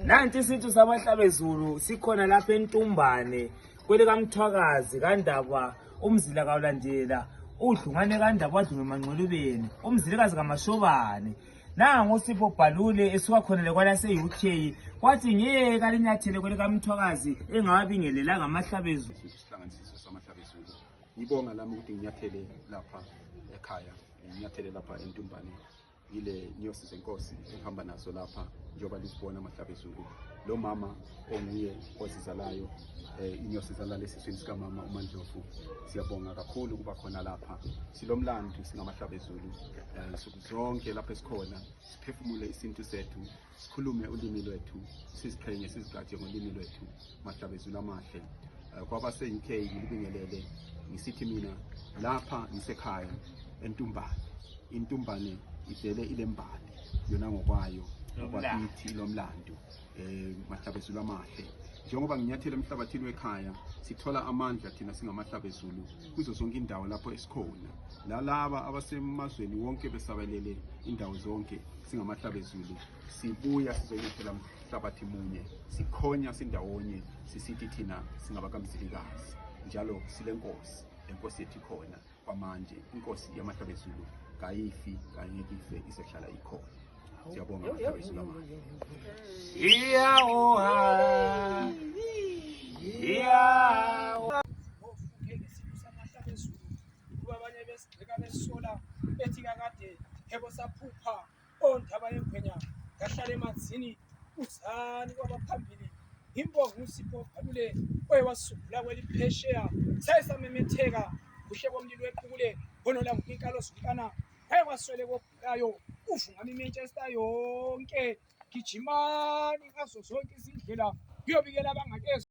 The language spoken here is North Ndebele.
Nanti isintu samahlabezulu sikhona lapha eNtumbane kwele kaMthwakazi kaNdaba umzila kawulandela udlungane kaNdaba wadlunga emanqolubeni umzilikazi kaMashobane nangu uSipho Bhalule esuka khona lekwalase UK kwathi ngeke alinyathele kwele kaMthwakazi engabingelelanga amahlabezulu isihlanganiso samahlabezulu ngibonga lami ukuthi nginyathele lapha ekhaya nginyathele lapha eNtumbane ile nyosi zenkosi ehamba nazo lapha njoba lisibona amahlabezulu lo mama onguye ozizalayo inyosi zalala esiswini sika mama uMandlovu siyabonga kakhulu kuba khona lapha silomlando singamahlabezulu insuku zonke lapha esikhona siphefumule isintu sethu sikhulume ulimi lwethu siziqhenye sizigqaje ngolimi lwethu amahlabezulu amahle kwabase UK ngibingelele ngisithi mina lapha ngisekhaya eNtumbane iNtumbane idele ilembali yona ngokwayo kwakithi lomlando mahlabezulu amahle njengoba nginyathela emhlabathini wekhaya sithola amandla thina singamahlabezulu kuzo zonke indawo lapho esikhona lalaba abasemazweni wonke besabelele indawo zonke singamahlabezulu sibuya sizonyathela umhlabathi munye sikhonya sindawonye sisithi thina singabakamzilikazi njalo silenkosi lenkosi yethu ikhona kwamanje inkosi yamahlabezulu kayifi kanyekife isehlala ikhona siyabonga amahlabezulu amahle abanye besibheka besola bethi kakade hebo saphupha ondaba yemphenya ngahlala emanzini uzani kwabaphambili imbongo uSipho Bhalule oyewasungula kweliphesheya sayisamemetheka kuhle komlilo wequkule bonola nginkalo zikana ayewaswele kobhulayo uvungama iManchester yonke gijimani ngazo zonke izindlela kuyobikela abangakezwe